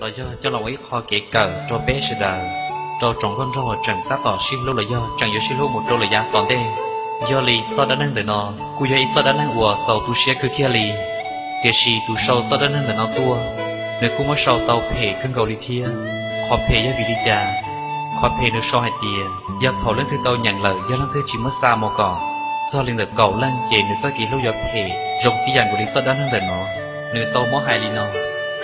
los yog coj los ua ib qho kev kawm rau peb sawv daws, rau tsoom nkauj nraug uas tseem tab tom sib hlub los yog tseem yuav sib hlub mus rau lawm yav tom ntej. Yog li txoj dab neeg ntawm no kuj yog ib txoj dab neeg uas txaus tu siab kawg kiag li. Tiam sis tus sau txoj dab neeg ntawm no tuaj, nws kuj muab sau tau phem kawg nkaus li thiab. Qhov phem yog vim li cas? Qhov phem nws sau hais tias yog thaum leej twg tau nyeem lawm yog leej twg tsis muab xa mus kom txog li ntawm kaum leej ces nws txoj kev hlub yuav phem zoo tib yam nkaus li txoj dab neeg ntawm no. Nws tau muab hais li no,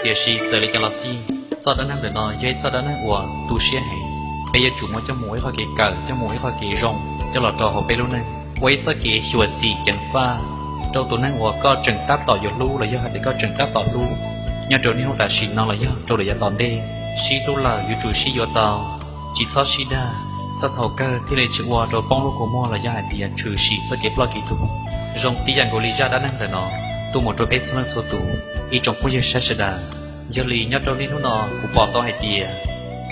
tiam sis txawm li cas los xij, txoj dab neeg ntawm no yog ib txoj dab neeg uas tu siab heev. Peb yuav tsum muab coj mus ua ib qho kev kawm, coj mus ua ib qho kev zoo coj los rau hauv peb lub neej, ua ib txoj kev xyuam xim ceev faj rau tus neeg uas koj tseem tab tom yuav hlub los yog hais tias koj tseem tab tom hlub, nyob rau niaj hnub tam sim no los yog rau lawm yav tom ntej. Sib hlub lawm yuav tsum sib yuav tau, tsis txhob sib dag. Txog thaum kawg thiaj li tsis ua rau poob lub kua muag los yog hais tias tshwm sim txoj kev ploj kev tuag, zoo tib yam nkaus li zaj dab neeg ntawm no tuaj mus rau peb txhua leej txhua tus, ib tsoom phooj ywg saib sawv daws. Yog li nyob rau niaj hnub no kuv pom tau hais tias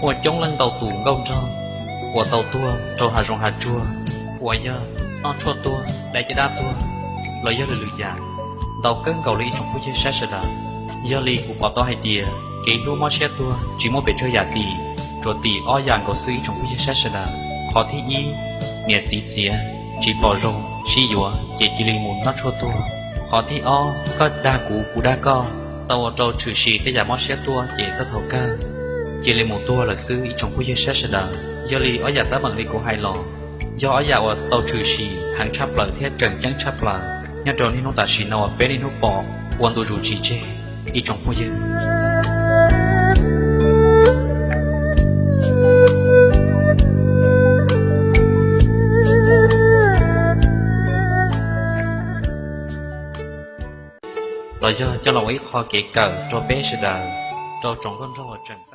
muaj coob leej ntau tus nkauj nraug uas tau tuag rau hav zoov hav tsuag, uas yog noj tshuaj tuag, dai caj dab tuag, los yog lwm lwm yam, ntau kawg nkaus li ib tsoom phooj ywg saib sawv daws. Yog li kuv pom tau hais tias kev hlub mob siab tuag tsis muaj pes tsawg yam tim, tsuas tim ob yam nkaus xwb ib tsoom phooj ywg saib sawv daws. Qhov thib ib, niam txiv txiav, tsis pom zoo, sib yuav ces cia li mus noj tshuaj tuag. Qhov thib ob, koj dag kuv, kuv dag koj, tau ua rau tshwm sim tej yam mob siab tuaj ces txog thaum kawg cia li mus tuag lawm xwb ib tsoom phooj ywg saib sawv daws. Yog li ob yam teeb meem li kuv hais los yog ob yam uas tau tshwm sim heev tshaj plaws thiab tseem ceeb tshaj plaws nyob rau niaj hnub tam sim no uas peb niaj hnub pom ua ntu zus tsis tseg ib tsoom phooj ywg. Los yog coj los ua ib qho kev kawm rau peb sawv daws, rau tsoom nkauj nraug uas tseem